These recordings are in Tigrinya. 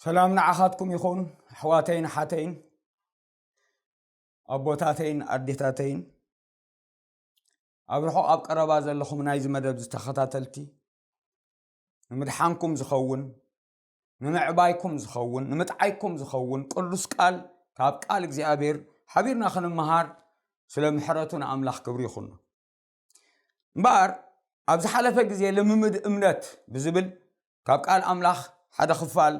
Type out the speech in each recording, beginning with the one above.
ሰላም ንዓኻትኩም ይኹን፣ ኣሕዋተይን ኣሓተይን፣ ኣቦታተይን ኣዴታተይን፣ ኣብ ርሑቕ ኣብ ቀረባ ዘለኹም ናይዚ መደብ ዝተኸታተልቲ፣ ንምድሓንኩም ዝኸውን፣ ንምዕባይኩም ዝኸውን፣ ንምጥዓይኩም ዝኸውን ቅዱስ ቃል ካብ ቃል እግዚኣብሔር ሓቢርና ክንመሃር ስለ ምሕረቱ ንኣምላኽ ክብሪ ይኹኖ። እምበኣር ኣብ ዝሓለፈ ግዜ ልምምድ እምነት ብዝብል ካብ ቃል ኣምላኽ ሓደ ክፋል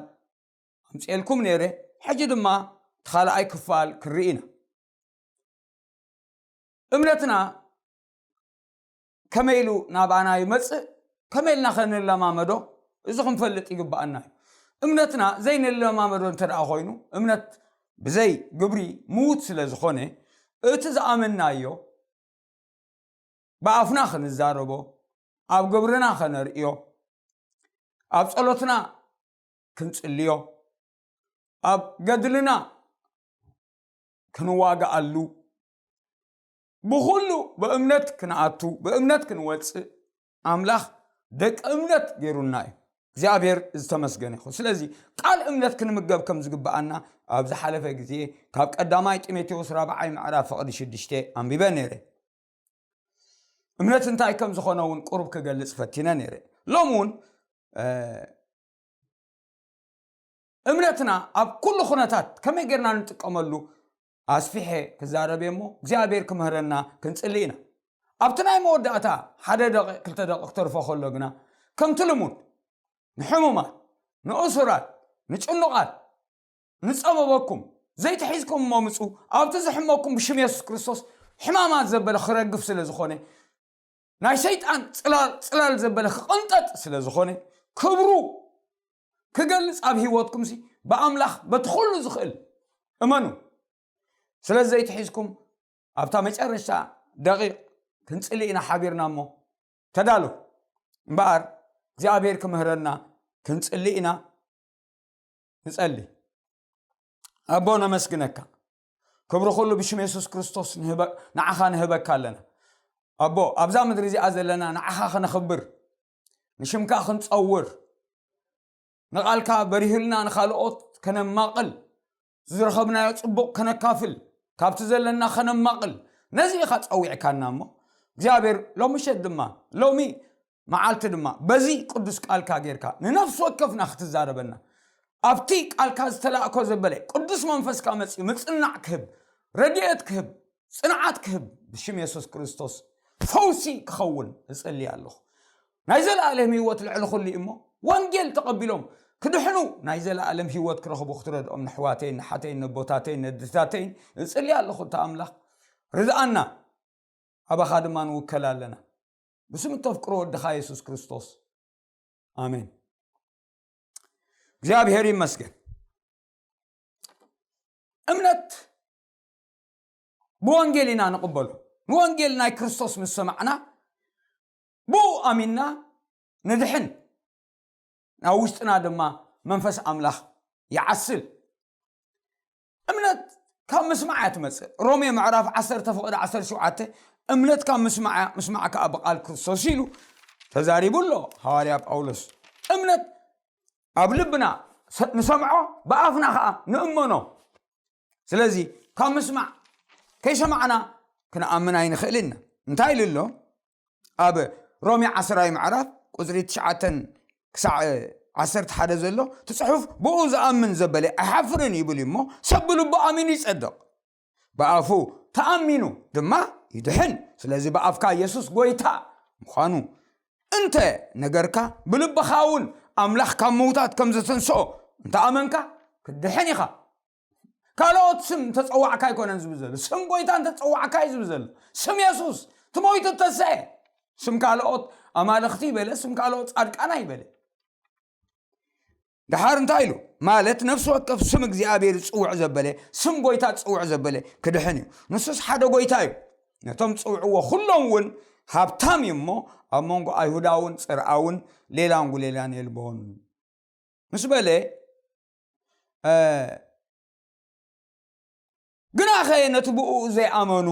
ኣምፅኤልኩም ነይረ። ሕጂ ድማ እቲ ካልኣይ ክፋል ክንርኢ ኢና። እምነትና ከመይ ኢሉ ናባና ይመፅእ፣ ከመይ ኢልና ከ ንለማመዶ፣ እዚ ክንፈልጥ ይግባኣና እዩ። እምነትና ዘይንለማመዶ እንተ ደኣ ኮይኑ፣ እምነት ብዘይ ግብሪ ምዉት ስለ ዝኾነ፣ እቲ ዝኣመንናዮ ብኣፍና ክንዛረቦ፣ ኣብ ግብርና ከነርእዮ፣ ኣብ ጸሎትና ክንጽልዮ፣ ኣብ ገድልና ክንዋግኣሉ፣ ብኹሉ ብእምነት ክንኣቱ፣ ብእምነት ክንወጽእ፣ ኣምላኽ ደቂ እምነት ገይሩና እዩ። እግዚኣብሔር ዝተመስገነ ይኹን። ስለዚ ቃል እምነት ክንምገብ ከም ዝግብኣና ኣብ ዝሓለፈ ግዜ ካብ ቀዳማይ ጢሞቴዎስ ራብዓይ ምዕራፍ ፍቕዲ ሽዱሽተ ኣንቢበ ነይረ። እምነት እንታይ ከም ዝኾነ እውን ቁሩብ ክገልጽ ፈቲነ ነይረ። ሎም እውን፣ እ፣ እምነትና ኣብ ኩሉ ኩነታት ከመይ ጌርና ንጥቀመሉ ኣስፊሐ ክዛረብ እየ እሞ እግዚኣብሔር ክምህረና ክንጽሊ ኢና። ኣብቲ ናይ መወዳእታ ሓደ ደቂቕ፣ ክልተ ደቂቕ ክተርፎ ከሎ ግና ከምቲ ልሙድ ንሕሙማት፣ ንእሱራት፣ ንጭኑቓት፣ ንጸበበኩም፣ ዘይትሒዝኩም እሞ ምጹ፣ ኣብቲ ዝሕመኩም ብሽም የሱስ ክርስቶስ ሕማማት ዘበለ ክረግፍ ስለ ዝኾነ፣ ናይ ሰይጣን ጽላል፣ ጽላል ዘበለ ክቕንጠጥ ስለ ዝኾነ፣ ክብሩ ክገልጽ ኣብ ህይወትኩም ሲ ብኣምላኽ በቲ ኩሉ ዝኽእል እመኑ። ስለዚ ዘይትሒዝኩም ኣብታ መጨረሻ ደቂቕ ክንጽሊ ኢና ሓቢርና እሞ ተዳሎ። እምበኣር እግዚኣብሔር ክምህረና ክንጽሊ ኢና። ንጸሊ። ኣቦ ነመስግነካ። ክብሪ ኩሉ ብሽም የሱስ ክርስቶስ ንህበ-፣ ንዓኻ ንህበካ ኣለና። ኣቦ ኣብዛ ምድሪ እዚኣ ዘለና ንዓኻ ከነኽብር፣ ንሽምካ ክንጸውር፣ ንቓልካ በሪህልና ንኻልኦት ከነማቕል፣ ዝረኸብናዮ ጽቡቕ ከነካፍል፣ ካብቲ ዘለና ከነማቕል፣ ነዚ ኢኻ ጸዊዕካና እሞ እግዚኣብሔር ሎሚ ምሸት ድማ ሎሚ መዓልቲ ድማ በዚ ቅዱስ ቃልካ ጌርካ ንነፍሲ ወከፍና ክትዛረበና ኣብቲ ቃልካ ዝተላእኮ ዘበለ ቅዱስ መንፈስካ መጺኡ ምጽናዕ ክህብ፣ ረድኤት ክህብ፣ ጽንዓት ክህብ ብሽም የሱስ ክርስቶስ ፈውሲ ክኸውን እጽሊ ኣለኹ። ናይ ዘለኣለም ህይወት ልዕሊ ኩሉ እዩ እሞ ወንጌል ተቐቢሎም ክድሕኑ ናይ ዘለኣለም ህይወት ክረኽቡ ክትረድኦም ንሕዋተይን ንሓተይን ነቦታተይን ነድታተይን እጽሊ ኣለኹ። እታ ኣምላኽ ርድኣና፣ ኣባኻ ድማ ንውከል ኣለና። ብስም እተፍቅሮ ወድኻ የሱስ ክርስቶስ፣ ኣሜን። እግዚኣብሔር ይመስገን። እምነት ብወንጌል ኢና ንቕበሉ። ንወንጌል ናይ ክርስቶስ ምስ ሰማዕና፣ ብኡ ኣሚንና ንድሕን፣ ናብ ውሽጥና ድማ መንፈስ ኣምላኽ ይዓስል። እምነት ካብ ምስማዕ እያ ትመጽእ። ሮሜ ምዕራፍ ዓሰርተ ፍቕዲ ዓሰርተ ሸውዓተ፣ እምነት ካብ ምስማዕ እያ፣ ምስማዕ ከኣ ብቓል ክርስቶስ ኢሉ ተዛሪቡ ኣሎ ሃዋርያ ጳውሎስ። እምነት ኣብ ልብና ሰ-፣ ንሰምዖ፣ ብኣፍና ከኣ ንእመኖ። ስለዚ ካብ ምስማዕ፣ ከይሰማዕና ክንኣምን ኣይንኽእልን ኢና። እንታይ ኢሉ ኣሎ? ኣብ ሮሜ ዓስራይ ምዕራፍ ቁጽሪ ትሽዓተ ክሳዕ ዓሰርተ ሓደ ዘሎ እቲ ጽሑፍ፣ "ብኡ ዝኣምን ዘበለ ኣይሓፍርን" ይብል እዩ እሞ፣ ሰብ ብልቡ ኣሚኑ ይጸድቕ፣ ብኣፉ ተኣሚኑ ድማ ይድሕን። ስለዚ ብኣፍካ የሱስ ጐይታ ምዃኑ እንተ ነገርካ፣ ብልብኻ እውን ኣምላኽ ካብ ምዉታት ከም ዘተንስኦ እንተ ኣመንካ፣ ክትድሕን ኢኻ። ካልኦት ስም እንተጸዋዕካ ኣይኮነን ዝብል ዘሎ፣ ስም ጐይታ እንተጸዋዕካ እዩ ዝብል ዘሎ። ስም የሱስ፣ እቲ ሞይቱ እተንስአ። ስም ካልኦት ኣማልኽቲ ይበለ፣ ስም ካልኦት ጻድቃና ይበለ። ደሓር እንታይ ኢሉ? ማለት ነፍሲ ወከፍ ስም እግዚኣብሔር ዝጽውዕ ዘበለ፣ ስም ጐይታ ዝጽውዕ ዘበለ ክድሕን እዩ። ንሱስ ሓደ ጐይታ እዩ። ነቶም ዝጽውዕዎ ኩሎም እውን ሃብታም እዩ እሞ፣ ኣብ መንጎ ኣይሁዳውን ጽርኣውን ሌላን ጉሌላን የልቦን ምስ በለ፣ እ፣ ግናኸ ነቲ ብኡ ዘይኣመኑ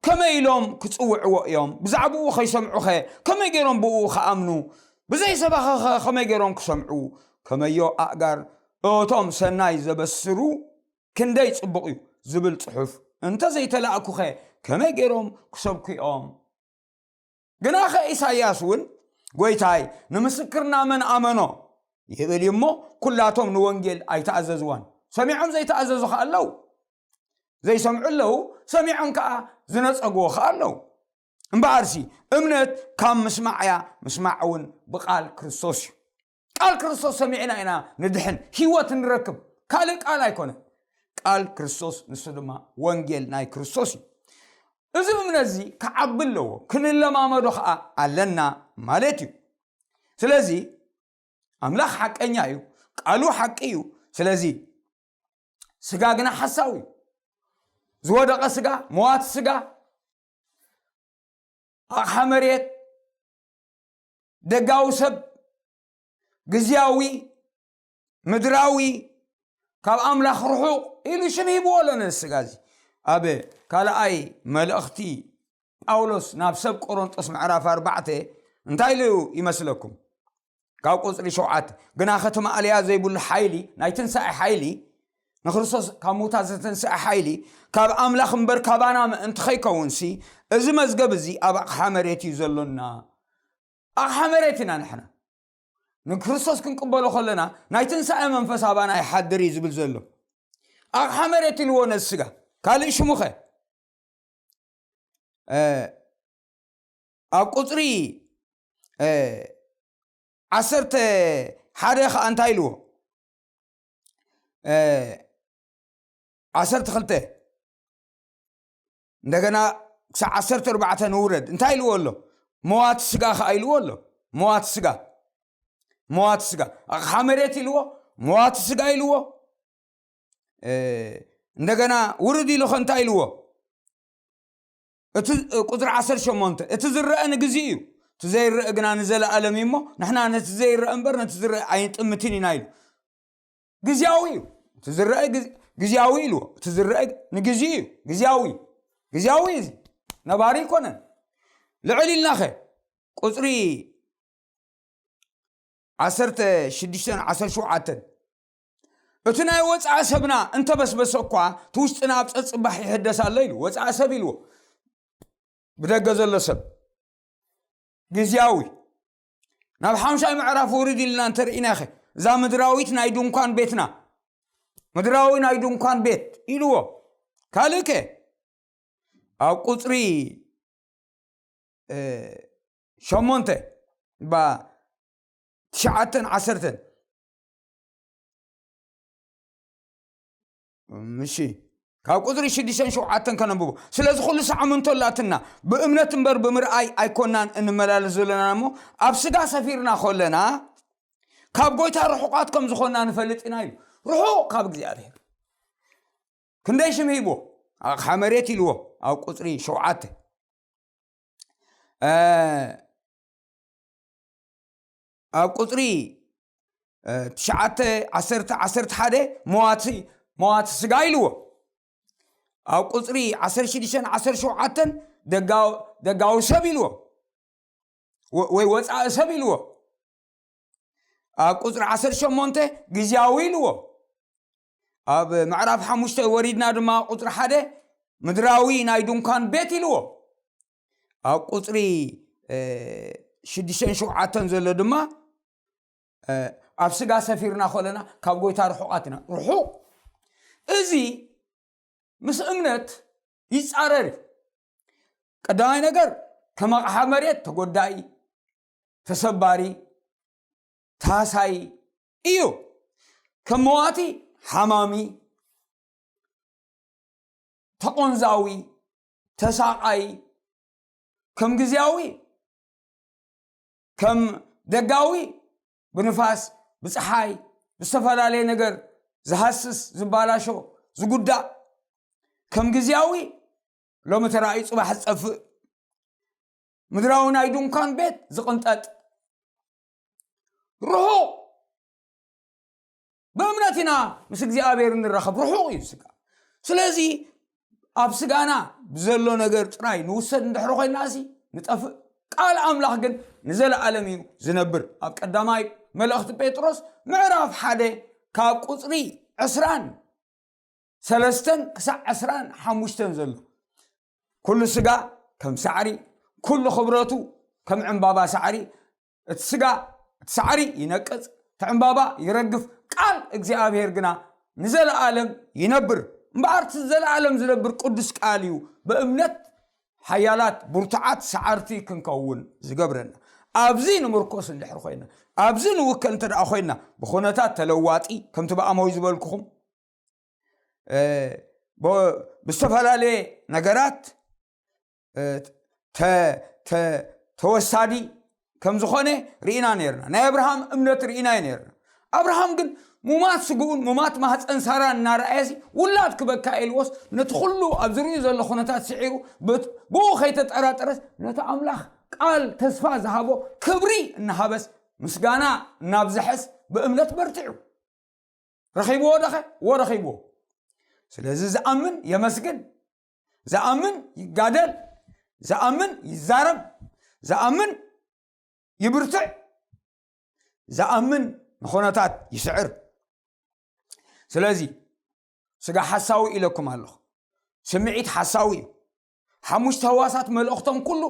ከመይ ኢሎም ክጽውዕዎ እዮም? ብዛዕባኡ ከይሰምዑኸ ከመይ ገይሮም ብኡ ክኣምኑ? ብዘይሰባኸኸ ከመይ ገይሮም ክሰምዑ? ከመዮ ኣእጋር እቶም ሰናይ ዘበስሩ ክንደይ ጽቡቕ እዩ ዝብል ጽሑፍ እንተ ዘይተላእኩኸ ከመይ ገይሮም ክሰብኩ እዮም? ግናኸ ኢሳይያስ እውን ጎይታይ ንምስክርና መን ኣመኖ ይብል እዩ እሞ ኩላቶም ንወንጌል ኣይተኣዘዝዋን። ሰሚዖም ዘይተኣዘዙ ኸኣ ኣለዉ። ዘይሰምዑ ኣለዉ፣ ሰሚዖም ከኣ ዝነጸግዎ ኸኣ ኣለዉ። እምበኣርሲ እምነት ካብ ምስማዕ እያ፣ ምስማዕ እውን ብቓል ክርስቶስ እዩ። ቃል ክርስቶስ ሰሚዕና ኢና ንድሕን ህይወት ንረክብ፣ ካልእ ቃል ኣይኮነን። ቃል ክርስቶስ ንሱ ድማ ወንጌል ናይ ክርስቶስ እዩ። እዚ እምነት እዚ ክዓቢ ኣለዎ፣ ክንለማመዶ ኸዓ ኣለና ማለት እዩ። ስለዚ ኣምላኽ ሓቀኛ እዩ፣ ቃሉ ሓቂ እዩ። ስለዚ ስጋ ግና ሓሳዊ እዩ። ዝወደቐ ስጋ፣ መዋቲ ስጋ፣ ኣቕሓ መሬት፣ ደጋዊ ሰብ፣ ግዝያዊ፣ ምድራዊ፣ ካብ ኣምላኽ ርሑቕ ኢሉ ሽም ሂብዎ ኣሎ ነዚ ስጋ እዚ። ኣብ ካልኣይ መልእኽቲ ጳውሎስ ናብ ሰብ ቆሮንጦስ ምዕራፍ ኣርባዕተ እንታይ ኢሉ ይመስለኩም? ካብ ቁጽሪ ሸውዓተ፣ ግና ከተማእለያ ዘይብሉ ሓይሊ፣ ናይ ትንሳኤ ሓይሊ፣ ንክርስቶስ ካብ ምውታት ዘተንስአ ሓይሊ፣ ካብ ኣምላኽ እምበር ካባና ምእንቲ ኸይከውንሲ፣ እዚ መዝገብ እዚ ኣብ ኣቕሓ መሬት እዩ ዘሎና። ኣቕሓ መሬት ኢና ንሕና። ንክርስቶስ ክንቅበሎ ከለና፣ ናይ ትንሳኤ መንፈስ ኣባና ይሓድር እዩ ዝብል ዘሎ። ኣቕሓ መሬት ኢልዎ ነዚ ስጋ። ካልእ ሽሙኸ? እ፣ ኣብ ቁጽሪ፣ እ፣ ዓሰርተ ሓደ ኸኣ እንታይ ኢልዎ? እ፣ ዓሰርተ ክልተ፣ እንደገና ክሳዕ ዓሰርተ ኣርባዕተ ንውረድ። እንታይ ኢልዎ ኣሎ? መዋቲ ስጋ ኸኣ ኢልዎ ኣሎ። መዋቲ ስጋ። መዋቲ ስጋ። ኣቕሓ መሬት ኢልዎ፣ መዋቲ ስጋ ኢልዎ። እ፣ እንደገና ውርድ ኢሉ ኸ እንታይ ኢልዎ? እቲ፣ እ፣ ቁጽሪ ዓሰርተ ሸሞንተ፣ እቲ ዝረአ ንግዜ እዩ፣ እቲ ዘይረአ ግና ንዘለኣለም እዩ እሞ፣ ንሕና ነቲ ዘይረአ እምበር ነቲ ዝረአ ኣይንጥምትን ኢና ኢሉ። ግዝያዊ እዩ። እቲ ዝረአ ግዝ-፣ ግዝያዊ ኢልዎ። እቲ ዝረአ ንግዜ እዩ። ግዝያዊ። ግዝያዊ እዩ እዚ። ነባሪ ኣይኮነን። ልዕል ኢልናኸ? ቁጽሪ ዓሰርተ ሽዱሽተን ዓሰርተ ሸውዓተን፣ እቲ ናይ ወፃኢ ሰብና እንተበስበሰ እኳ፣ እቲ ውሽጥና ኣብ ጸጽባሕ ይሕደስ ኣሎ ኢሉ። ወፃኢ ሰብ ኢልዎ። ብደገ ዘሎ ሰብ። ግዝያዊ። ናብ ሓምሻይ ምዕራፍ ውርድ ኢልና እንተርኢናኸ፣ እዛ ምድራዊት ናይ ድንኳን ቤትና፣ ምድራዊ ናይ ድንኳን ቤት ኢልዎ። ካልእከ? ኣብ ቁጽሪ፣ እ፣ ሸሞንተ፣ ባ፣ ትሽዓተን ዓሰርተን። እሺ፣ ካብ ቁጽሪ ሽዱሽተን ሸውዓተን ከነንብቦ። ስለዚ ኩሉ ሳዕምንቶ ኣላትና፣ ብእምነት እምበር ብምርኣይ ኣይኮናን እንመላለስ ዘለና እሞ፣ ኣብ ስጋ ሰፊርና ከለና፣ ካብ ጎይታ ርሑቓት ከም ዝኾንና ንፈልጥ ኢና ኢሉ። ርሑቕ ካብ እግዚኣብሔር። ክንደይ ሽም ሂብዎ? ኣቕሓ መሬት ኢልዎ፣ ኣብ ቁጽሪ ሸውዓተ። እ፣ ኣብ ቁጽሪ፣ እ፣ ትሽዓተ፣ ዓሰርተ፣ ዓሰርተ ሓደ መዋቲ፣ መዋቲ ስጋ ኢልዎ። ኣብ ቁጽሪ ዓሰርተ ሽዱሽተን ዓሰርተ ሸውዓተን ደጋው-፣ ደጋዊ ሰብ ኢልዎ። ወ-፣ ወይ ወጻኢ ሰብ ኢልዎ። ኣብ ቁጽሪ ዓሰርተ ሸሞንተ ግዝያዊ ኢልዎ። ኣብ ምዕራፍ ሓሙሽተ ወሪድና ድማ ቁጽሪ ሓደ ምድራዊ ናይ ድንኳን ቤት ኢልዎ። ኣብ ቁጽሪ፣ እ፣ ሽዱሽተን ሸውዓተን ዘሎ ድማ፣ እ፣ ኣብ ስጋ ሰፊርና ከለና ካብ ጎይታ ርሑቓት ኢና። ርሑቕ። እዚ ምስ እምነት ይጻረር እዩ። ቀዳማይ ነገር፣ ከም ኣቕሓ መሬት ተጎዳኢ፣ ተሰባሪ፣ ታሳይ እዩ። ከም መዋቲ ሓማሚ፣ ተቖንዛዊ፣ ተሳቓይ፣ ከም ግዝያዊ፣ ከም ደጋዊ፣ ብንፋስ፣ ብጸሓይ፣ ብዝተፈላለየ ነገር ዝሃስስ፣ ዝባላሾ፣ ዝጉዳእ፣ ከም ግዝያዊ፣ ሎሚ ተራእዩ ጽባሕ ዝጠፍእ፣ ምድራዊ ናይ ድንኳን ቤት ዝቕንጠጥ፣ ርሑቕ። ብእምነት ኢና ምስ እግዚኣብሔር እንራኸብ፣ ርሑቕ እዩ ስጋ። ስለዚ ኣብ ስጋና ብዘሎ ነገር ጥራይ ንውሰድ እንድሕሪ ኮይንና፣ እዚ ንጠፍእ። ቃል ኣምላኽ ግን ንዘለኣለም እዩ ዝነብር። ኣብ ቀዳማይ መልእኽቲ ጴጥሮስ ምዕራፍ ሓደ ካብ ቁፅሪ ዕስራን ሰለስተን ክሳዕ ዕስራን ሓሙሽተን ዘሎ፣ ኩሉ ስጋ ከም ሳዕሪ፣ ኩሉ ክብረቱ ከም ዕምባባ ሳዕሪ፣ እቲ ስጋ፣ እቲ ሳዕሪ ይነቅጽ፣ እቲ ዕምባባ ይረግፍ፣ ቃል እግዚኣብሔር ግና ንዘለኣለም ይነብር። እምበኣር እቲ ዘለኣለም ዝነብር ቅዱስ ቃል እዩ። ብእምነት ሓያላት ብርቱዓት ሰዓርቲ ክንከውን ዝገብረና። ኣብዚ ንምርኮስ እንድሕር ኮይና፣ ኣብዚ ንውከል እንተ ደኣ ኮይና፣ ብኹነታት ተለዋጢ፣ ከምቲ ብኣመዊ ዝበልኩኹም፣ እ፣ ብ-፣ ብዝተፈላለየ ነገራት፣ እ፣ ተ-፣ ተ-፣ ተወሳዲ ከም ዝኾነ ርኢና ነርና። ናይ ኣብርሃም እምነት ርኢናዮ ነርና። ኣብርሃም ግን ሙማት ስግኡን ሙማት ማህፀን ሳራን እናረኣየሲ፣ ውላድ ክበካ ኢልዎስ፣ ነቲ ኩሉ ኣብ ዝርእዩ ዘሎ ኩነታት ስዒሩ፣ ብት-፣ ብኡ ከይተጠራጠረስ፣ ነቲ ኣምላኽ ቃል ተስፋ ዝሃቦ ክብሪ እናሃበስ፣ ምስጋና እናብዝሐስ ብእምነት በርቲዑ። ረኺብዎ ደኸ? እዎ ረኺብዎ። ስለዚ ዝኣምን የመስግን፣ ዝኣምን ይጋደል፣ ዝኣምን ይዛረብ፣ ዝኣምን ይብርትዕ፣ ዝኣምን ንኹነታት ይስዕር። ስለዚ ስጋ ሓሳዊ ኢለኩም ኣለኹ። ስምዒት ሓሳዊ እዩ። ሓሙሽተ ህዋሳት መልእኽቶም ኩሉ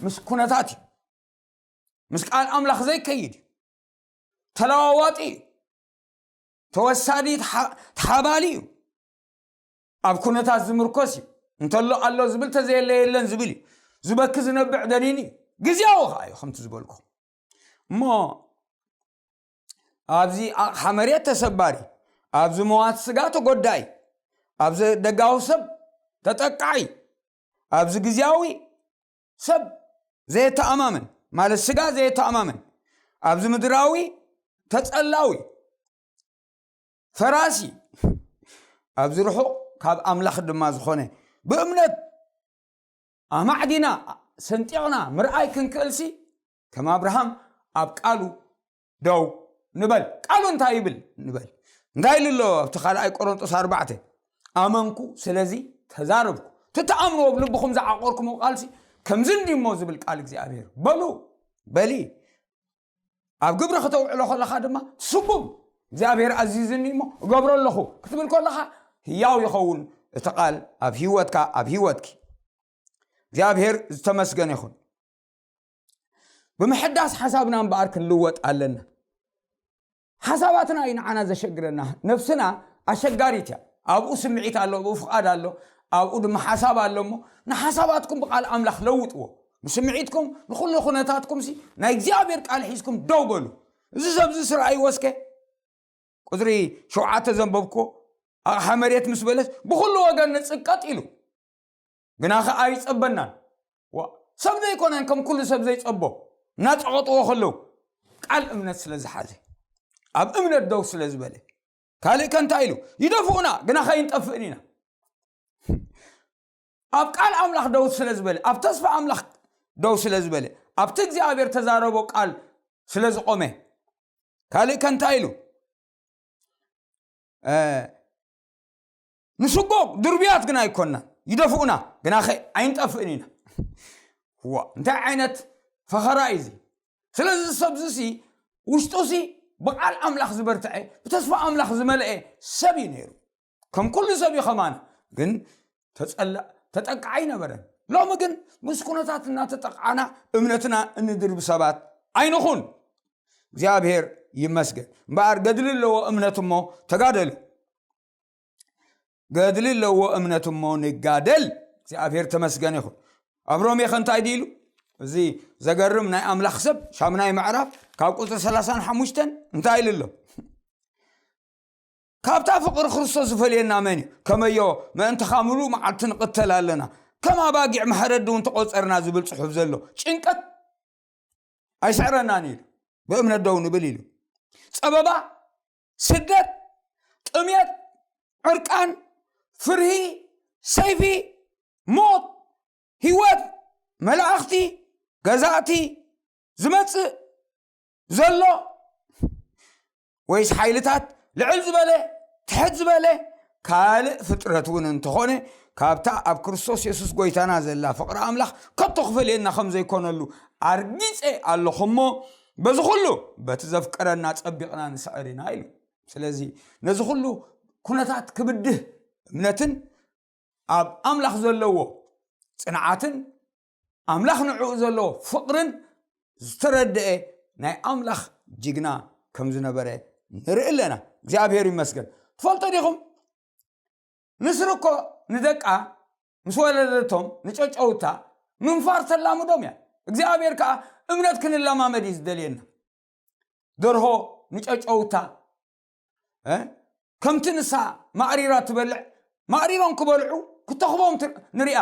ምስ ኩነታት እዩ። ምስ ቃል ኣምላኽ ዘይከይድ እዩ። ተለዋዋጢ እዩ። ተወሳዲ ተሓ-፣ ተሓባሊ እዩ። ኣብ ኩነታት ዝምርኮስ እዩ። እንተሎ ኣሎ ዝብል፣ ተዘየለ የለን ዝብል እዩ። ዝበኪ ዝነብዕ ደኒን እዩ። ግዜያዊ ኸዓ እዩ፣ ከምቲ ዝበልኩ። እሞ ኣብዚ ኣቕሓ መሬት ተሰባሪ፣ ኣብዚ መዋቲ ስጋ ተጎዳኢ፣ ኣብዚ ደጋዊ ሰብ ተጠቃዒ፣ ኣብዚ ግዜያዊ ሰብ ዘየተኣማምን፣ ማለት ስጋ ዘየተኣማምን፣ ኣብዚ ምድራዊ ተጸላዊ፣ ፈራሲ፣ ኣብዚ ርሑቕ ካብ ኣምላኽ ድማ ዝኾነ፣ ብእምነት ኣማዕዲና ሰንጢቕና ምርኣይ ክንክእልሲ፣ ከም ኣብርሃም ኣብ ቃሉ ደው ንበል። ቃሉ እንታይ ይብል ንበል? እንታይ ኢሉ ኣሎ ኣብቲ ካልኣይ ቆሮንጦስ ኣርባዕተ? ኣመንኩ፣ ስለዚ ተዛረብኩ። ትትኣምንዎ፣ ኣብ ልብኹም ዝዓቆርኩምዎ ቃልሲ ከምዚ እንዲሞ ዝብል ቃል እግዚኣብሔር። በሉ፣ በሊ። ኣብ ግብሪ ከተውዕሎ ከለኻ ድማ ስጉም፣ እግዚኣብሔር ኣዚዝኒ እሞ እገብሮ ኣለኹ ክትብል ከለኻ ህያው ይኸውን እቲ ቃል ኣብ ህይወትካ፣ ኣብ ህይወትኪ። እግዚኣብሔር ዝተመስገነ ይኹን። ብምሕዳስ ሓሳብና እምበኣር ክንልወጥ ኣለና። ሓሳባትና እዩ ንዓና ዘሸግረና። ነፍስና ኣሸጋሪት እያ። ኣብኡ ስምዒት ኣሎ፣ ኣብኡ ፍቓድ ኣሎ፣ ኣብኡ ድማ ሓሳብ ኣሎ። እሞ ንሓሳባትኩም ብቃል ኣምላኽ ለውጥዎ። ንስምዒትኩም፣ ንኹሉ ኩነታትኩም ሲ ናይ እግዚኣብሔር ቃል ሒዝኩም ደው በሉ። እዚ ሰብ እዚ ስርኣይዎ እስከ። ቁጽሪ ሸውዓተ ዘንበብኮ፣ ኣቕሓ መሬት ምስ በለስ ብኹሉ ወገን ንጽቀጥ ኢሉ። ግና ኸኣ ኣይጸበናን። ዋ፣ ሰብ ዘይኮነን ከም ኩሉ ሰብ ዘይጸቦ፣ እናጸቐጥዎ ከለዉ፣ ቃል እምነት ስለ ዝሓዘ፣ ኣብ እምነት ደው ስለ ዝበለ፣ ካልእ ከ እንታይ ኢሉ? ይደፍኡና፣ ግና ኸይንጠፍእን ኢና። ኣብ ቃል ኣምላኽ ደው ስለ ዝበለ፣ ኣብ ተስፋ ኣምላኽ ደው ስለ ዝበለ፣ ኣብቲ እግዚኣብሔር ተዛረቦ ቃል ስለ ዝቖመ፣ ካልእ ከ እንታይ ኢሉ? እ፣ ንስጎ ድርብያት ግና ኣይኮንናን። ይደፍኡና፣ ግና ኸ ኣይንጠፍእን ኢና። ዋ፣ እንታይ ዓይነት ፈኸራ እዩ እዚ? ስለዚ እዚ ሰብ እዚ ሲ፣ ውሽጡ ሲ ብቃል ኣምላኽ ዝበርትዐ፣ ብተስፋ ኣምላኽ ዝመልአ ሰብ እዩ ነይሩ። ከም ኩሉ ሰብ እዩ ከማና፣ ግን ተጸላ-፣ ተጠቃዒ ነበረን። ሎሚ ግን ምስ ኩነታት እናተጠቃዕና እምነትና እንድርብ ሰባት ኣይንኹን። እግዚኣብሔር ይመስገን። እምበኣር ገድሊ ኣለዎ እምነት እሞ ተጋደሉ። ገድሊ ኣለዎ እምነት እሞ ንጋደል። እግዚኣብሔር ተመስገን ይኹን። ኣብ ሮሜ ከ እንታይ ድዩ ኢሉ? እዚ ዘገርም ናይ ኣምላኽ ሰብ፣ ሻምናይ ምዕራፍ፣ ካብ ቁጽሪ ሰላሳን ሓሙሽተን እንታይ ኢሉ ኣሎ? ካብታ ፍቕሪ ክርስቶስ ዝፈልየና መን እዩ? ከመዮ ምእንትኻ ምሉእ መዓልቲ ንቕተል ኣለና፣ ከም ኣባጊዕ ማሕረዲ እውን ተቖጸርና ዝብል ጽሑፍ ዘሎ ጭንቀት ኣይስዕረናን ኢሉ፣ ብእምነት ደው ንብል ኢሉ። ጸበባ፣ ስደት፣ ጥሜት፣ ዕርቃን፣ ፍርሂ፣ ሰይፊ፣ ሞት፣ ህይወት፣ መላእኽቲ፣ ገዛእቲ፣ ዝመጽእ ዘሎ ወይስ ሓይልታት፣ ልዕል ዝበለ፣ ትሕት ዝበለ፣ ካልእ ፍጥረት እውን እንተኾነ፣ ካብታ ኣብ ክርስቶስ የሱስ ጎይታና ዘላ ፍቕሪ ኣምላኽ ከቶ ክፈልየና ከም ዘይኮነሉ ኣርጊጸ ኣለኹ እሞ፣ በዚ ኩሉ በቲ ዘፍቀረና ጸቢቕና ንስዕር ኢና ኢሉ። ስለዚ ነዚ ኩሉ ኩነታት ክብድህ እምነትን ኣብ ኣምላኽ ዘለዎ ጽንዓትን ኣምላኽ ንዕኡ ዘለዎ ፍቕርን ዝተረድአ ናይ ኣምላኽ ጅግና ከም ዝነበረ ንርኢ ኣለና። እግዚኣብሔር ይመስገን። ትፈልጡ ዲኹም? ንስሪ እኮ ንደቃ ምስ ወለደቶም ንጨጨውታ ምንፋር ተላምዶም እያ። እግዚኣብሔር ከዓ እምነት ክንለማመድ እዩ ዝደልየና። ደርሆ ንጨጨውታ ከምቲ ንሳ ማዕሪራ ትበልዕ ማዕሪሮም ክበልዑ ክተኽቦም ንሪኣ።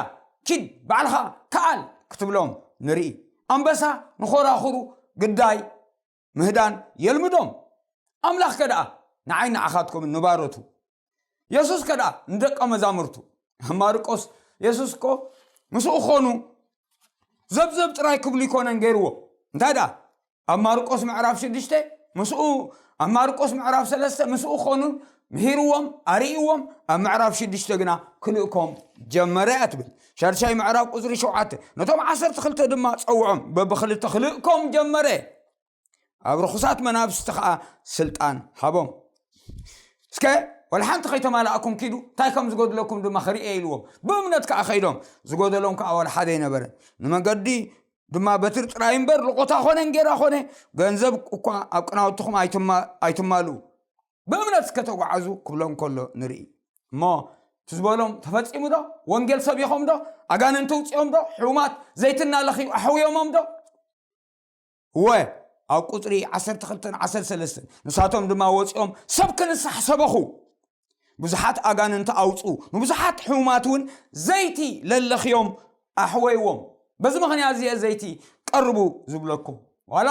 ኪድ ባዕልኻ ከኣል ክትብሎም ንርኢ። ኣንበሳ ንኾራኹሩ ግዳይ ምህዳን የልምዶም። ኣምላኽ ከደኣ ንዓይ ንዓኻትኩም ንባረቱ። የሱስ ከደኣ ንደቀ መዛሙርቱ ማርቆስ የሱስ እኮ ምስኡ ኾኑ ዘብዘብ ጥራይ ክብሉ ይኮነን ገይርዎ። እንታይ ደኣ ኣብ ማርቆስ ምዕራፍ ሽዱሽተ ምስኡ ኣብ ማርቆስ ምዕራፍ ሰለስተ ምስኡ ኾኑ ምሂርዎም ኣርእይዎም። ኣብ ምዕራፍ ሽዱሽተ ግና ክልእኮም ጀመረ እያ ትብል። ሻድሻይ ምዕራፍ ቁፅሪ ሸውዓተ ነቶም ዓሰርተ ክልተ ድማ ፀውዖም በብክልተ ክልእኮም ጀመረ። ኣብ ርኹሳት መናፍስቲ ከዓ ስልጣን ሃቦም። እስከ ወላ ሓንቲ ከይተማላእኩም ኪዱ እንታይ ከም ዝጎድለኩም ድማ ክርእየ ኢልዎም። ብእምነት ከዓ ከይዶም ዝጎደሎም ከዓ ወላ ሓደ ኣይነበረን። ንመንገዲ ድማ በትሪ ጥራይ እምበር ልቆታ ኮነ እንጌራ ኮነ ገንዘብ እኳ ኣብ ቅናውትኹም ኣይትማ- ኣይትማልኡ። ብእምነት እስከ ተጓዓዙ ክብሎም ከሎ ንርኢ። እሞ እቲ ዝበሎም ተፈጺሙ ዶ? ወንጌል ሰቢኾም ዶ? ኣጋንንቲ ውፅኦም ዶ? ሕሙማት ዘይትና ለኽዩ ኣሕውዮሞም ዶ? እወ፣ ኣብ ቁፅሪ ዓሰርተ ክልተን ዓሰርተ ሰለስተን ንሳቶም ድማ ወፂኦም ሰብ ክንሳሕ ሰበኹ። ብዙሓት ኣጋንንቲ ኣውፁ፣ ንብዙሓት ሕሙማት እውን ዘይቲ ለለኽዮም ኣሕወይዎም። በዚ ምኽንያት እዚአ ዘይቲ ቀርቡ ዝብለኩም ዋላ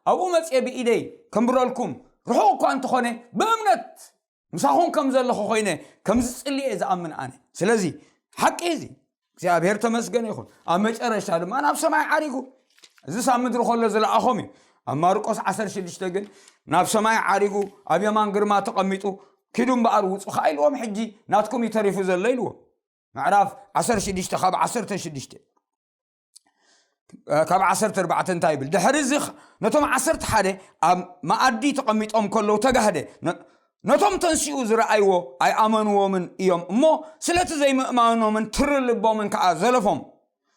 ኣብኡ መፅየ ብኢደይ ከንብረልኩም ርሑቕ እኳ እንተኾነ ብእምነት ምሳኹም ከም ዘለኹ ኮይነ ከም ዝፅሊ እየ ዝኣምን ኣነ። ስለዚ ሓቂ እዚ እግዚኣብሔር ተመስገን ይኹን። ኣብ መጨረሻ ድማ ናብ ሰማይ ዓሪጉ። እዚ ሳብ ምድሪ ከሎ ዝለኣኾም እዩ። ኣብ ማርቆስ ዓሰርተ ሽዱሽተ ግን ናብ ሰማይ ዓሪጉ ኣብ የማን ግርማ ተቐሚጡ ኪዱ እምበኣር ውፁ ከዓ ኢልዎም። ሕጂ ናትኩም እዩ ተሪፉ ዘሎ ኢልዎም። ምዕራፍ ዓሰርተ ሽዱሽተ ካብ ዓሰርተ ሽዱሽተ ካብ ዓሰርተ ኣርባዕተ እንታይ ይብል? ድሕሪ እዚ ነቶም ዓሰርተ ሓደ ኣብ መኣዲ ተቐሚጦም ከለዉ ተጋህደ። ነቶም ተንሲኡ ዝረኣይዎ ኣይኣመንዎምን እዮም እሞ ስለቲ ዘይምእማኖምን ትሪ ልቦምን ከዓ ዘለፎም።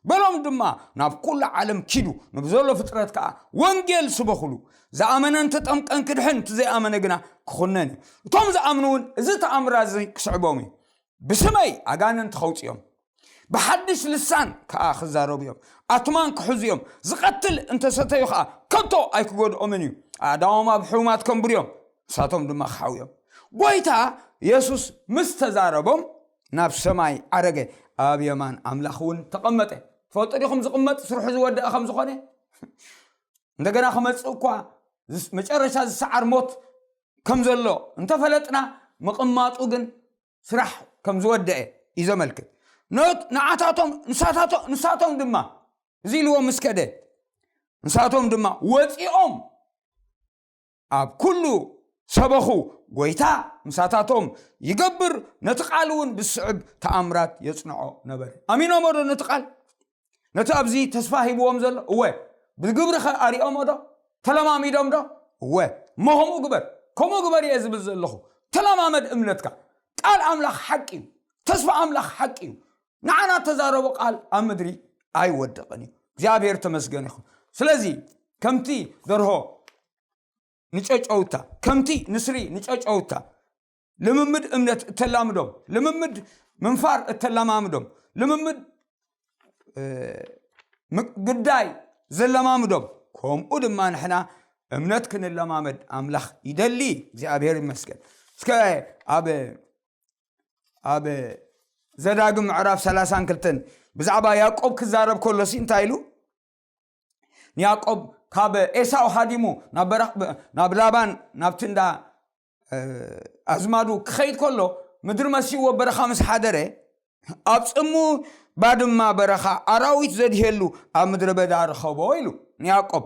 በሎም ድማ ናብ ኩሉ ዓለም ኪዱ ንብዘሎ ፍጥረት ከዓ ወንጌል ስበኹሉ። ዝኣመነን ተጠምቀን ክድሕን እቲ ዘይኣመነ ግና ክኹነን እዩ። እቶም ዝኣምኑ እውን እዚ ተኣምራ እዚ ክስዕቦም እዩ። ብስመይ ኣጋንንቲ ከውፅኦም ብሓድሽ ልሳን ከዓ ክዛረቡ እዮም። ኣትማን ክሕዙ እዮም። ዝቐትል እንተሰተዩ ከዓ ከቶ ኣይክጎድኦምን እዩ። ኣእዳዎም ኣብ ሕሙማት ከንብሩ እዮም። ንሳቶም ድማ ክሓውዮም። ጎይታ የሱስ ምስ ተዛረቦም ናብ ሰማይ ዓረገ፣ ኣብ የማን ኣምላኽ እውን ተቐመጠ። ትፈልጡ ዲኹም ዝቕመጥ ስርሑ ዝወደአ ከም ዝኾነ? እንደገና ክመፅእ እኳ መጨረሻ ዝሰዓር ሞት ከም ዘሎ እንተፈለጥና ምቕማጡ ግን ስራሕ ከም ዝወደአ እዩ ዘመልክት። ንዓታቶም ንሳቶም ድማ እዚ ኢልዎም ምስ ከደ ንሳቶም ድማ ወፂኦም ኣብ ኩሉ ሰበኹ። ጎይታ ምሳታቶም ይገብር፣ ነቲ ቃል እውን ብስዕብ ተኣምራት የፅንዖ ነበረ። ኣሚኖሞ ዶ ነቲ ቃል? ነቲ ኣብዚ ተስፋ ሂብዎም ዘሎ እወ። ብግብሪ ከ ኣሪኦሞ ዶ? ተለማሚዶም ዶ? እወ። እሞ ከምኡ ግበር፣ ከምኡ ግበር እየ ዝብል ዘለኹ። ተለማመድ እምነትካ። ቃል ኣምላኽ ሓቂ እዩ። ተስፋ ኣምላኽ ሓቂ እዩ። ንዓና ተዛረቦ ቃል ኣብ ምድሪ ኣይወድቕን እዩ። እግዚኣብሔር ተመስገን ይኹን። ስለዚ ከምቲ ደርሆ ንጨጨውታ ከምቲ ንስሪ ንጨጨውታ ልምምድ እምነት እተላምዶም ልምምድ ምንፋር እተለማምዶም ልምምድ ግዳይ ዘለማምዶም ከምኡ ድማ ንሕና እምነት ክንለማመድ ኣምላኽ ይደሊ። እግዚኣብሔር ይመስገን። እስከ ኣብ ኣብ ዘዳግም ምዕራፍ ሰላሳን ክልተን ብዛዕባ ያዕቆብ ክዛረብ ከሎሲ እንታይ ኢሉ? ንያዕቆብ ካብ ኤሳው ሃዲሙ ናብ ላባን ናብቲ እንዳ ኣዝማዱ ክኸይድ ከሎ ምድሪ መሲዎ በረኻ ምስ ሓደረ ኣብ ጽሙ ባድማ በረኻ ኣራዊት ዘድሄሉ ኣብ ምድረ በዳ ረኸቦ ኢሉ ንያዕቆብ።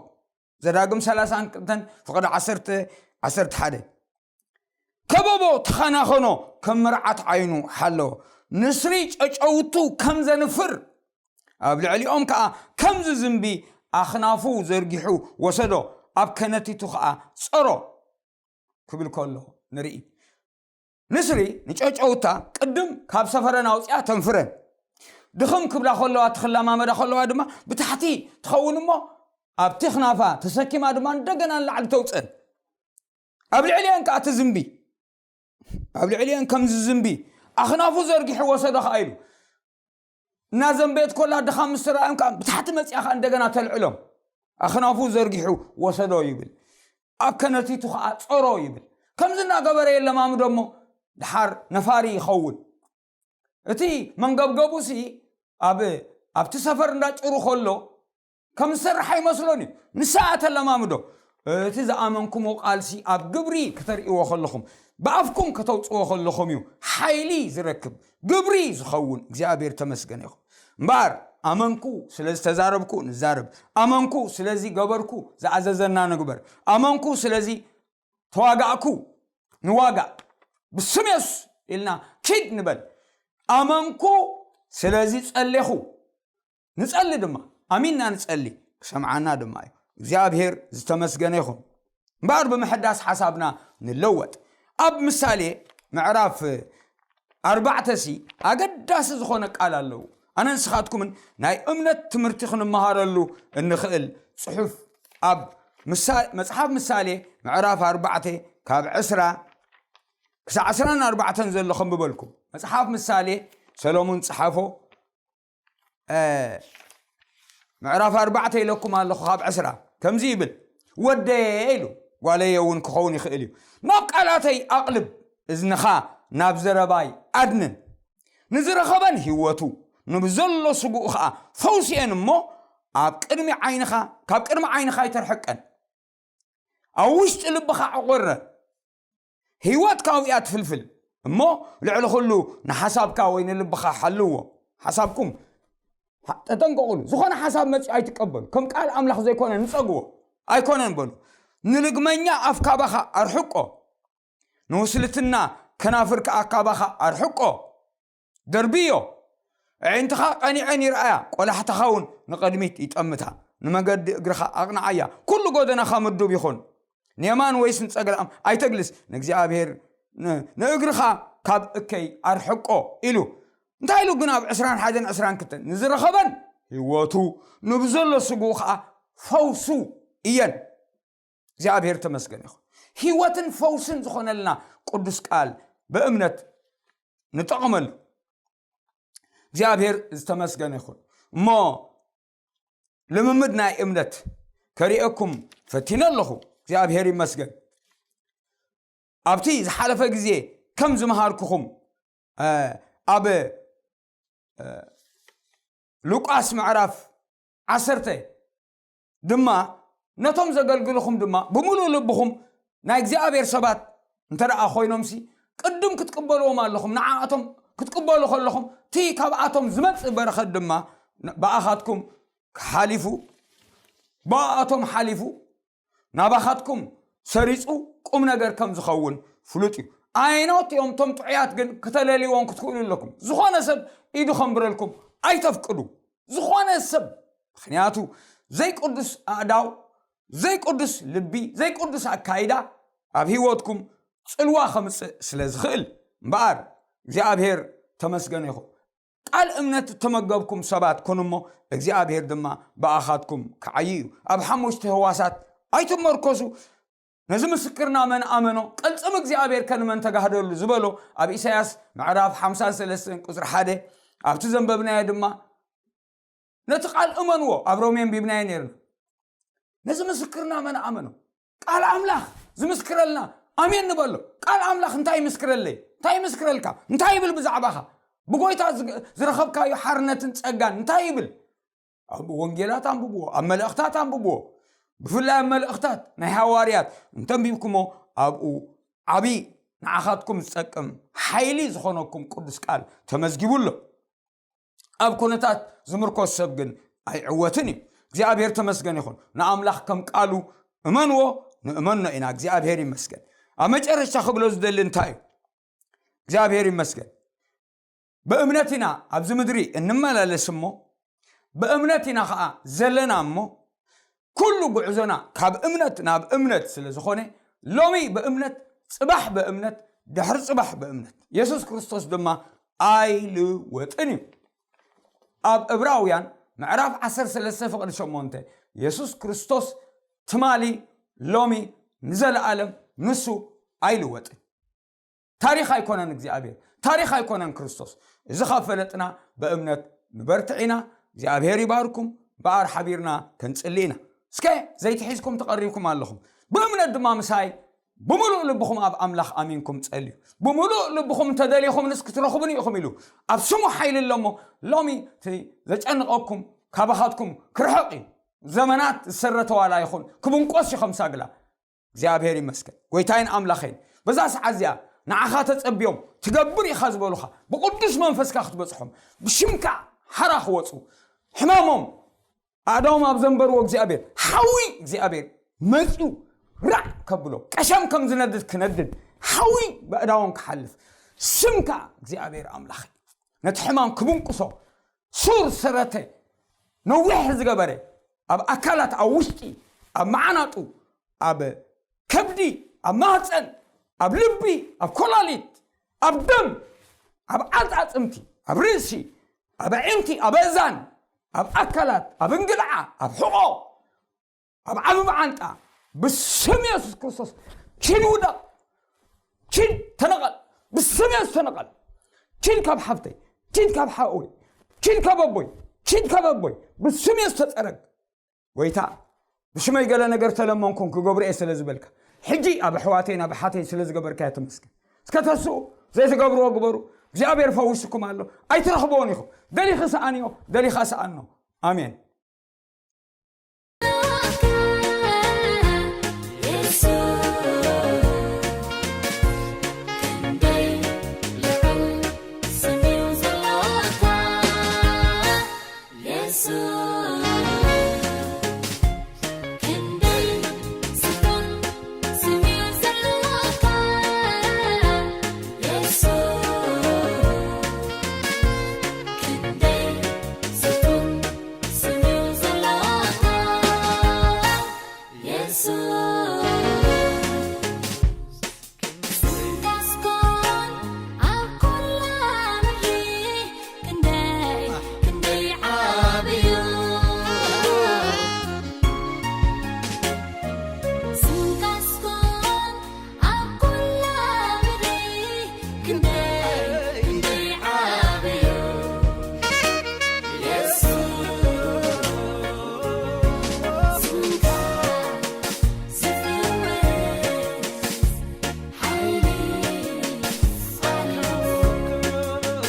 ዘዳግም ሰላሳን ክልተን ፍቕዲ ዓሰርተ ዓሰርተ ሓደ ከበቦ ተኸናኸኖ ከም መርዓት ዓይኑ ሓለዎ። ንስሪ ጨጨውቱ ከም ዘንፍር ኣብ ልዕሊኦም ከዓ ከም ዝዝንቢ ኣኽናፉ ዘርጊሑ ወሰዶ፣ ኣብ ከነቲቱ ከዓ ጸሮ ክብል ከሎ ንርኢ። ንስሪ ንጨጨውታ ቅድም ካብ ሰፈረን ኣውፅኣ ተንፍረን። ድኽም ክብላ ከለዋ፣ ትኽላማመዳ ከለዋ ድማ ብታሕቲ ትኸውን እሞ፣ ኣብቲ ክናፋ ተሰኪማ ድማ እንደገና ንላዕሊ ተውፀን። ኣብ ልዕሊአን ከዓ ትዝንቢ። ኣብ ልዕሊአን ከም ዝዝንቢ ኣኽናፉ ዘርጊሑ ወሰዶ ከዓ ኢሉ። እናዘንበየት ኮላ ድኻ ምስ ትረኣዮም ከዓ ብታሕቲ መፂኣ ከዓ እንደገና ተልዕሎም። ኣኽናፉ ዘርጊሑ ወሰዶ ይብል። ኣብ ከነቲቱ ከዓ ጾሮ ይብል። ከምዚ እናገበረ የለማምዶ እሞ ድሓር ነፋሪ ይኸውን። እቲ መንገብገቡሲ ኣብ ኣብቲ ሰፈር እንዳጭሩ ከሎ ከም ዝሰርሕ ኣይመስሎን እዩ። ንሳ ተለማምዶ። እቲ ዝኣመንኩሞ ቃልሲ ኣብ ግብሪ ከተርእይዎ ከለኹም፣ ብኣፍኩም ከተውፅዎ ከለኹም እዩ ሓይሊ ዝረክብ፣ ግብሪ ዝኸውን። እግዚኣብሔር ተመስገን ይኹን። እምበኣር ኣመንኩ ስለዚ ተዛረብኩ ንዛረብ፣ ኣመንኩ ስለዚ ገበርኩ ዝኣዘዘና ንግበር፣ ኣመንኩ ስለዚ ተዋጋእኩ ንዋጋእ፣ ብስም የሱስ ኢልና ኪድ ንበል። ኣመንኩ ስለዚ ጸሌኹ። ንጸሊ ድማ፣ ኣሚንና ንጸሊ፣ ክሰምዓና ድማ እዩ። እግዚኣብሔር ዝተመስገነ ይኹን። እምበኣር ብምሕዳስ ሓሳብና ንለወጥ። ኣብ ምሳሌ ምዕራፍ ኣርባዕተ ሲ ኣገዳሲ ዝኾነ ቃል ኣለዉ። ኣነ ንስኻትኩምን ናይ እምነት ትምህርቲ ክንመሃረሉ እንኽእል ጽሑፍ ኣብ ምሳ-፣ መጽሓፍ ምሳሌ ምዕራፍ ኣርባዕተ ካብ ዕስራ ክሳዕ ዕስራን ኣርባዕተን ዘሎ ከንብበልኩም። መጽሓፍ ምሳሌ ሰሎሞን ጸሓፎ፣ እ፣ ምዕራፍ ኣርባዕተ ኢለኩም ኣለኹ ካብ ዕስራ። ከምዚ ይብል፣ "ወደየ" ኢሉ፣ ጓለየ እውን ክኸውን ይኽእል እዩ። "ናብ ቃላተይ ኣቕልብ፣ እዝንኻ ናብ ዘረባይ ኣድንን። ንዝረኸበን ህይወቱ፣ ንብዘሎ ስጉኡ ኸኣ ፈውስየን እሞ፣ ኣብ ቅድሚ ዓይንኻ፣ ካብ ቅድሚ ዓይንኻ ኣይተርሕቀን። ኣብ ውሽጢ ልብኻ ዕቑረን፣ ህይወት ካብኡ እያ ትፍልፍል። እሞ ልዕሊ ኩሉ ንሓሳብካ ወይ ንልብኻ ሓልዎ። ሓሳብኩም ሓ-፣ ተጠንቀቑሉ። ዝኾነ ሓሳብ መጺኡ ኣይትቀበሉ። ከም ቃል ኣምላኽ ዘይኮነ ንጸግዎ። ኣይኮነን በሉ። ንልግመኛ ኣፍ ካባኻ ኣርሕቆ። ንውስልትና ከናፍር ከኣ ካባኻ ኣርሕቆ። ደርብዮ። ኣዒንትኻ ቀኒዐን ይርኣያ፣ ቆላሕትኻ እውን ንቕድሚት ይጠምታ። ንመገዲ እግርኻ ኣቕንዓያ፣ ኩሉ ጎደናኻ ምዱብ ይኹን። ንየማን ወይስ ንጸጋም ኣይተግልስ፣ ንእግዚኣብሔር ን-፣ ንእግርኻ ካብ እከይ ኣርሕቆ ኢሉ። እንታይ ኢሉ ግን ኣብ ዕስራን ሓደን ዕስራን ክልተን? "ንዝረኸበን ህይወቱ፣ ንብዘሎ ስግኡ ኸኣ ፈውሱ እየን።" እግዚኣብሔር ተመስገን ይኹን። ህይወትን ፈውስን ዝኾነልና ቅዱስ ቃል ብእምነት ንጠቐመሉ። እግዚኣብሔር ዝተመስገነ ይኹን። እሞ ልምምድ ናይ እምነት ከርእየኩም ፈቲነ ኣለኹ። እግዚኣብሔር ይመስገን። ኣብቲ ዝሓለፈ ግዜ ከም ዝመሃርኩኹም፣ እ፣ ኣብ፣ እ፣ ሉቃስ ምዕራፍ ዓሰርተ ድማ፣ ነቶም ዘገልግልኹም ድማ ብምሉእ ልብኹም ናይ እግዚኣብሔር ሰባት እንተ ደኣ ኮይኖምሲ፣ ቅድም ክትቅበልዎም ኣለኹም። ንዓኣቶም ክትቅበሉ ከለኹም፣ እቲ ካብኣቶም ዝመጽእ በረኸት ድማ ብኣኻትኩም ሓሊፉ፣ ብኣቶም ሓሊፉ ናባኻትኩም ሰሪጹ ቁም ነገር ከም ዝኸውን ፍሉጥ እዩ። ኣይኖት እዮም እቶም ጥዑያት ግን ክተለልይዎም ክትክእሉ ኣለኩም። ዝኾነ ሰብ ኢዱ ከንብረልኩም ኣይተፍቅዱ። ዝኾነ ሰብ፣ ምኽንያቱ ዘይቅዱስ ኣእዳው፣ ዘይቅዱስ ልቢ፣ ዘይቅዱስ ኣካይዳ ኣብ ህይወትኩም ጽልዋ ከምጽእ ስለ ዝኽእል። እምበኣር እግዚኣብሔር ተመስገነ ይኹን። ቃል እምነት እተመገብኩም ሰባት ኩኑ እሞ፣ እግዚኣብሔር ድማ ብኣኻትኩም ክዓዪ እዩ። ኣብ ሓሙሽተ ህዋሳት ኣይትመርኮሱ። ነዚ ምስክርና መን ኣመኖ? ቅልጽም እግዚኣብሔር ከ ንመን ተጋህደሉ ዝበሎ ኣብ ኢሳያስ ምዕራፍ ሓምሳን ሰለስተን ቁጽሪ ሓደ፣ ኣብቲ ዘንበብናዮ ድማ ነቲ ቃል እመንዎ፣ ኣብ ሮሜ ኣንቢብናዮ ነይርና። ነዚ ምስክርና መን ኣመኖ? ቃል ኣምላኽ ዝምስክረልና ኣሜን ንበሎ። ቃል ኣምላኽ እንታይ ይምስክረለይ? እንታይ ይምስክረልካ? እንታይ ይብል ብዛዕባኻ? ብጎይታ ዝግ-፣ ዝረኸብካዮ ሓርነትን ጸጋን እንታይ ይብል? ኣብ ወንጌላት ኣንብብዎ፣ ኣብ መልእኽታት ኣንብብዎ። ብፍላይ ኣብ መልእኽታት ናይ ሃዋርያት እንተንቢብኩሞ ኣብኡ ዓቢ ንዓኻትኩም ዝጠቅም ሓይሊ ዝኾነኩም ቅዱስ ቃል ተመዝጊቡ ኣሎ። ኣብ ኩነታት ዝምርኮስ ሰብ ግን ኣይዕወትን እዩ። እግዚኣብሔር ተመስገን ይኹን። ንኣምላኽ ከም ቃሉ እመንዎ፣ ንእመኖ ኢና። እግዚኣብሔር ይመስገን። ኣብ መጨረሻ ክብሎ ዝደሊ እንታይ እዩ? እግዚኣብሔር ይመስገን። ብእምነት ኢና ኣብዚ ምድሪ እንመላለስ እሞ፣ ብእምነት ኢና ኸዓ ዘለና እሞ፣ ኩሉ ጉዕዞና ካብ እምነት ናብ እምነት ስለ ዝኾነ፣ ሎሚ ብእምነት ጽባሕ ብእምነት፣ ድሕሪ ጽባሕ ብእምነት። የሱስ ክርስቶስ ድማ ኣይልወጥን እዩ። ኣብ ዕብራውያን ምዕራፍ ዓሰርተ ሰለስተ ፍቕዲ ሸሞንተ፣ የሱስ ክርስቶስ ትማሊ፣ ሎሚ፣ ንዘለኣለም ንሱ ኣይልወጥን። ታሪኽ ኣይኮነን እግዚኣብሔር፣ ታሪኽ ኣይኮነን ክርስቶስ። እዚ ካብ ፈለጥና ብእምነት ንበርትዕ ኢና። እግዚኣብሔር ይባርኩም። በኣር ሓቢርና ከንጽሊ ኢና። እስከ ዘይትሒዝኩም ተቐሪብኩም ኣለኹም። ብእምነት ድማ ምሳይ ብምሉእ ልብኹም ኣብ ኣምላኽ ኣሚንኩም ጸልዩ። ብምሉእ ልብኹም እንተደሊኹም ንስ ክትረኽቡኒ ኢኹም ኢሉ ኣብ ስሙ ሓይሊ ኣሎ እሞ፣ ሎሚ እቲ ዘጨንቐኩም ካባኻትኩም ክርሕቕ እዩ። ዘመናት ዝሰረተ ዋላ ይኹን ክብንቆስ እዩ ከም ሳግላ። እግዚኣብሔር ይመስገን። ጎይታይን ኣምላኸይን፣ በዛ ሰዓት እዚኣ ንዓኻ ተጸብዮም ትገብር ኢኻ ዝበሉኻ ብቅዱስ መንፈስካ ክትበጽሖም፣ ብሽምካ ሓራ ክወጹ፣ ሕማሞም ኣእዳዎም ኣብ ዘንበርዎ እግዚኣብሔር፣ ሓዊ እግዚኣብሔር መጺኡ ራዕ ከብሎ፣ ቀሸም ከም ዝነድድ ክነድድ፣ ሓዊ በእዳዎም ክሓልፍ፣ ስምካ እግዚኣብሔር ኣምላኸይ ነቲ ሕማም ክብንቁሶ፣ ሱር ሰረተ ነዊሕ ዝገበረ፣ ኣብ ኣካላት፣ ኣብ ውሽጢ፣ ኣብ መዓናጡ፣ ኣብ ከብዲ፣ ኣብ ማህፀን፣ ኣብ ልቢ፣ ኣብ ኮላሊት፣ ኣብ ደም፣ ኣብ ዓፃፅምቲ፣ ኣብ ርእሲ፣ ኣብ ኣዒንቲ፣ ኣብ ኣእዛን፣ ኣብ ኣካላት፣ ኣብ እንግልዓ፣ ኣብ ሕቖ፣ ኣብ ዓቢ መዓንጣ፣ ብስም የሱስ ክርስቶስ ኪድ ውደቕ፣ ኪድ ተነቐል፣ ብስም የሱስ ተነቐል። ኪድ ካብ ሓፍተይ፣ ኪድ ካብ ሓወይ፣ ኪድ ካብ ኣቦይ፣ ኪድ ካብ ኣቦይ፣ ብስም የሱስ ተጸረግ። ጎይታ፣ ብሽመይ ገለ ነገር ተለመንኩም ክገብሮ እየ ስለ ዝበልካ፣ ሕጂ ኣብ ኣሕዋተይን ኣብ ኣሓተይን ስለ ዝገበርካዮ ተመስገን። እስከ ተስኡ፣ ዘይትገብርዎ ግበሩ። እግዚኣብሔር ፈዊስኩም ኣሎ። ኣይትረኽብዎን ኢኹም። ደሊኺ ሰኣንዮ፣ ደሊኻ ሰኣኖ። ኣሜን።